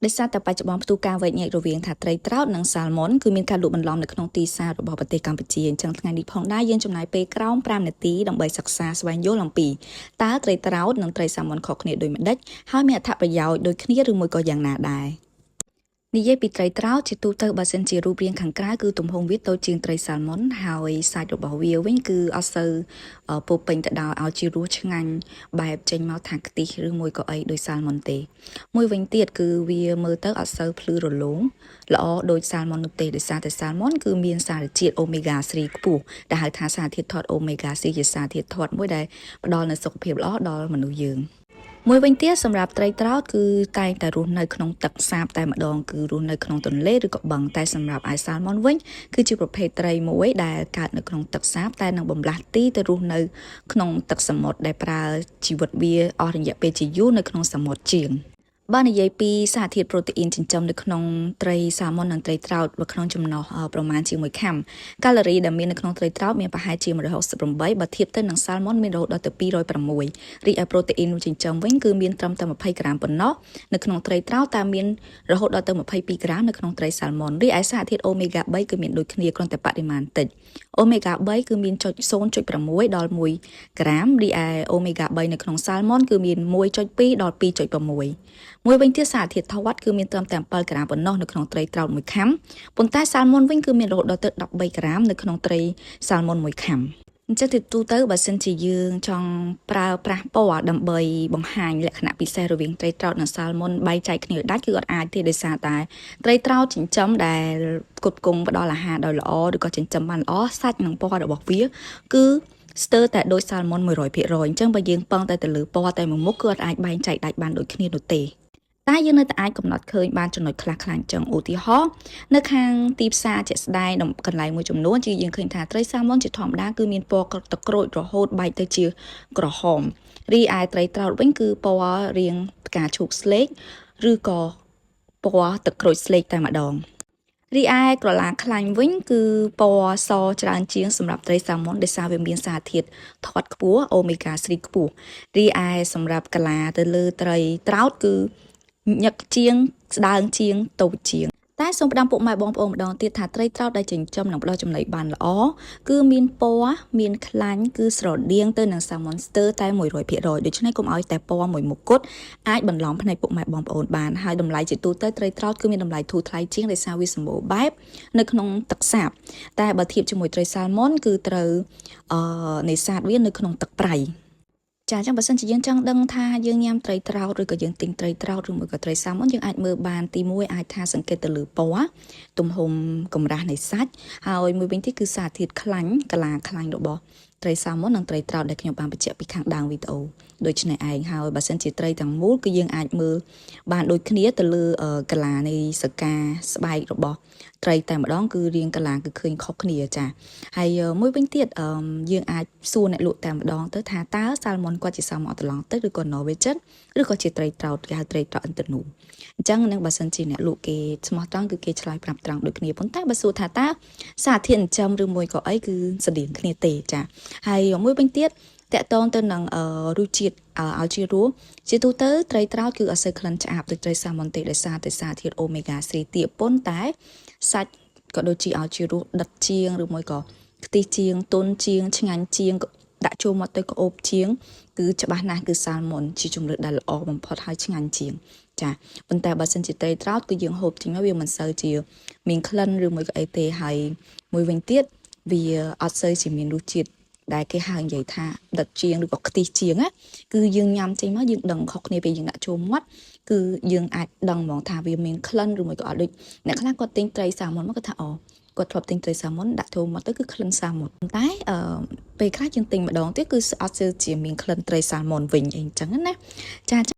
ដោយសារតែបច្ចុប្បន្នផ្ទុះការវែកញែករវាងថាត្រីត្រោតនិងសាល់ម៉ុនគឺមានការលក់បន្លំនៅក្នុងទីផ្សាររបស់ប្រទេសកម្ពុជាអញ្ចឹងថ្ងៃនេះផងដែរយើងចំណាយពេលក្រោម5នាទីដើម្បីសិក្សាស្វែងយល់អំពីតើត្រីត្រោតនិងត្រីសាល់ម៉ុនខុសគ្នាដូចម្ដេចហើយមានអត្ថប្រយោជន៍ដូចគ្នាឬមួយក៏យ៉ាងណាដែរនិយាយពីត្រីត្រោតជាទូទៅបើសិនជារូបរាងខាងក្រៅគឺទំហំវាតូចជាងត្រីសាល់ម៉ុនហើយសាច់របស់វាវិញគឺអត់សូវពោពេញទៅដោយឲ្យជារសឆ្ងាញ់បែបចេញមកថាខ្ទិះឬមួយក៏អីដូចសាល់ម៉ុនទេមួយវិញទៀតគឺវាមើលទៅអត់សូវភ្លឺរលោងល្អដូចសាល់ម៉ុននោះទេដោយសារតែសាល់ម៉ុនគឺមានសារជាតិអូមេហ្គា3ខ្ពស់ដែលហៅថាសារធាតុធាតុអូមេហ្គា3ជាសារធាតុធាតុមួយដែលផ្ដល់នូវសុខភាពល្អដល់មនុស្សយើងមួយវិញទៀតសម្រាប់ត្រីត្រោតគឺតែងតែរស់នៅក្នុងទឹកសាបតែម្ដងគឺរស់នៅក្នុងទន្លេឬក៏បឹងតែសម្រាប់ឯសាល់ម៉ុនវិញគឺជាប្រភេទត្រីមួយដែលកើតនៅក្នុងទឹកសាបតែនឹងបំលាស់ទីទៅរស់នៅក្នុងទឹកសមុទ្រដែលប្រើជីវិតវាអស់រយៈពេលជាយូរនៅក្នុងសមុទ្រជាងបើនិយាយពីសារធាតុប្រូតេអ៊ីនចិញ្ចឹមនៅក្នុងត្រីសាម៉ុននិងត្រីត្រោតនៅក្នុងចំណុះប្រមាណជាមួយខាំកាឡូរីដែលមាននៅក្នុងត្រីត្រោតមានប្រហែលជា168បើធៀបទៅនឹងសាល់ម៉ុនមានរហូតដល់ទៅ206រីឯប្រូតេអ៊ីនចិញ្ចឹមវិញគឺមានត្រឹមតែ20ក្រាមប៉ុណ្ណោះនៅក្នុងត្រីត្រោតតែមានរហូតដល់ទៅ22ក្រាមនៅក្នុងត្រីសាល់ម៉ុនរីឯសារធាតុអូមេហ្គា3គឺមានដូចគ្នាគ្រាន់តែបរិមាណតិចអូមេហ្គា3គឺមាន0.6ដល់1ក្រាមរីឯអូមេហ្គា3នៅក្នុងសាល់ម៉ុនគឺមាន1.2ដល់2.6មួយវិញទៀតសារធាតុធាត់គឺមានត្រឹមតែ7ក្រាមប៉ុណ្ណោះនៅក្នុងត្រីត្រោតមួយខាំប៉ុន្តែសាល់ម៉ុនវិញគឺមានរហូតដល់ទៅ13ក្រាមនៅក្នុងត្រីសាល់ម៉ុនមួយខាំអញ្ចឹងទីទូទៅបើសិនជាយើងចង់ប្រើប្រាស់ពណ៌ដើម្បីបង្ហាញលក្ខណៈពិសេសរវាងត្រីត្រោតនិងសាល់ម៉ុនបែងចែកគ្នាដាច់គឺអត់អាចទេដោយសារតែត្រីត្រោតចិញ្ចឹមដែលផ្គត់ផ្គង់ផ្ដល់អាហារដោយល្អឬក៏ចិញ្ចឹមបានល្អសាច់និងពណ៌របស់វាគឺស្ទើរតែដូចសាល់ម៉ុន100%អញ្ចឹងបើយើងពឹងតែទៅលើពណ៌តែមួយមុខគឺអត់អាចបែងចែកដាច់បានដូចគ្នានោះទេតែយើងនៅតែអាចកំណត់ឃើញបានចំណុចខ្លះៗអញ្ចឹងឧទាហរណ៍នៅខាងទីផ្សារជាក់ស្ដែងកន្លែងមួយចំនួនជាយើងឃើញថាត្រីសាម៉ុនជាធម្មតាគឺមានពណ៌ទឹកក្រូចរហូតបែកទៅជាក្រហមរីឯត្រីត្រោតវិញគឺពណ៌រាងផ្កាឈូកស្លេកឬក៏ពណ៌ទឹកក្រូចស្លេកតែម្ដងរីឯក្រឡាខ្លាញ់វិញគឺពណ៌សច្រើនជាងសម្រាប់ត្រីសាម៉ុនដោយសារវាមានសារធាតុធាត់ខ្ពស់អូមេហ្គា3ខ្ពស់រីឯសម្រាប់កាឡាទៅលើត្រីត្រោតគឺញឹកជាងស្ដើងជាងតូចជាងតែសូមផ្ដាំពុកម៉ែបងប្អូនម្ដងទៀតថាត្រីត្រោតដែលចិញ្ចឹមនិងផ្ដល់ចំណីបានល្អគឺមានពណ៌មានខ្លាញ់គឺស្រដៀងទៅនឹងសាម៉ុនស្ទើរតែ100%ដូច្នេះកុំឲ្យតែពណ៌មួយមុខគត់អាចបន្លំភ្នែកពុកម៉ែបងប្អូនបានហើយតម្លៃជាទូទៅត្រីត្រោតគឺមានតម្លៃធូរថ្លៃជាងដោយសារវាសម្បូរបែបនៅក្នុងទឹកសាបតែបើធៀបជាមួយត្រីសាល់ម៉ុនគឺត្រូវអឺនេសាទវានៅក្នុងទឹកប្រៃចាអញ្ចឹងបើសិនជាយើងចង់ដឹងថាយើងញ៉ាំត្រីត្រោតឬក៏យើងទិញត្រីត្រោតឬមួយក៏ត្រីសាម៉ុនយើងអាចមើលបានទី1អាចថាសង្កេតទៅលើពណ៌ទំហំកម្រាស់នៃសាច់ហើយមួយវិញទៀតគឺសារធាតុខ្លាញ់កាឡាខ្លាញ់របស់ត្រីសាម៉ុននិងត្រីត្រោតដែលខ្ញុំបានបញ្ជាក់ពីខាងដើមវីដេអូដូច្នេះឯងហើយបើសិនជាត្រីទាំងមូលគឺយើងអាចមើលបានដូចគ្នាទៅលើកាឡានៃសកាស្បែករបស់ត្រីតែម្ដងគឺរាងកាឡាគឺឃើញខុសគ្នាចាហើយមួយវិញទៀតយើងអាចសួរអ្នកលក់តែម្ដងទៅថាតើសាល់ម៉ុនគាត់ជាសាល់ម៉ុនអត្លង់ទឹកឬក៏ Norwegian ឬក៏ជាត្រីត្រោតគេហៅត្រីត្រោតឥន្ទនូអញ្ចឹងនឹងបើសិនជាអ្នកលក់គេស្មោះត្រង់គឺគេឆ្លើយប្រាប់ត្រង់ដូចគ្នាប៉ុន្តែបើសួរថាតើសារធាតុចិញ្ចឹមឬមួយក៏អីគឺស្តៀងគ្នាទេចាហើយមួយវិញទៀតតកតងទៅនឹងរសជាតិឲ្យជារសជាទូទៅត្រីត្រោតគឺអត់សូវក្លិនឆ្អាបដូចត្រីសាម៉ុនទេដោយសារតែសារធាតុអូមេហ្គា3ទាបប៉ុន្តែសាច់ក៏ដូចជាឲ្យជារសដិតជាងឬមួយក៏ខ្ទិះជាងទន់ជាងឆ្ងាញ់ជាងដាក់ចូលមកទៅក្អូបជាងគឺច្បាស់ណាស់គឺសាល់ម៉ុនជាជម្រើសដែលល្អបំផុតហើយឆ្ងាញ់ជាងចាប៉ុន្តែបើសិនជាត្រីត្រោតគឺយើងហូបចេញមកវាមិនសូវជាមានក្លិនឬមួយក៏អីទេហើយមួយវិញទៀតវាអត់សូវជាមានរសជាតិដែលគេហៅនិយាយថាដិតជាងឬក៏ខ្ទិះជាងណាគឺយើងញ៉ាំចេញមកយើងដឹងខុសគ្នាពេលយើងដាក់ចូលមាត់គឺយើងអាចដឹងហ្មងថាវាមានក្លិនឬមួយក៏អត់ដូចអ្នកខ្លះគាត់ទិញត្រីសាម៉ុនមកគាត់ថាអូគាត់ធ្លាប់ទិញត្រីសាម៉ុនដាក់ចូលមាត់ទៅគឺក្លិនសាម៉ុនតែអឺពេលខ្លះយើងទិញម្ដងទៀតគឺអត់សូវជាមានក្លិនត្រីសាម៉ុនវិញអីចឹងណាចា។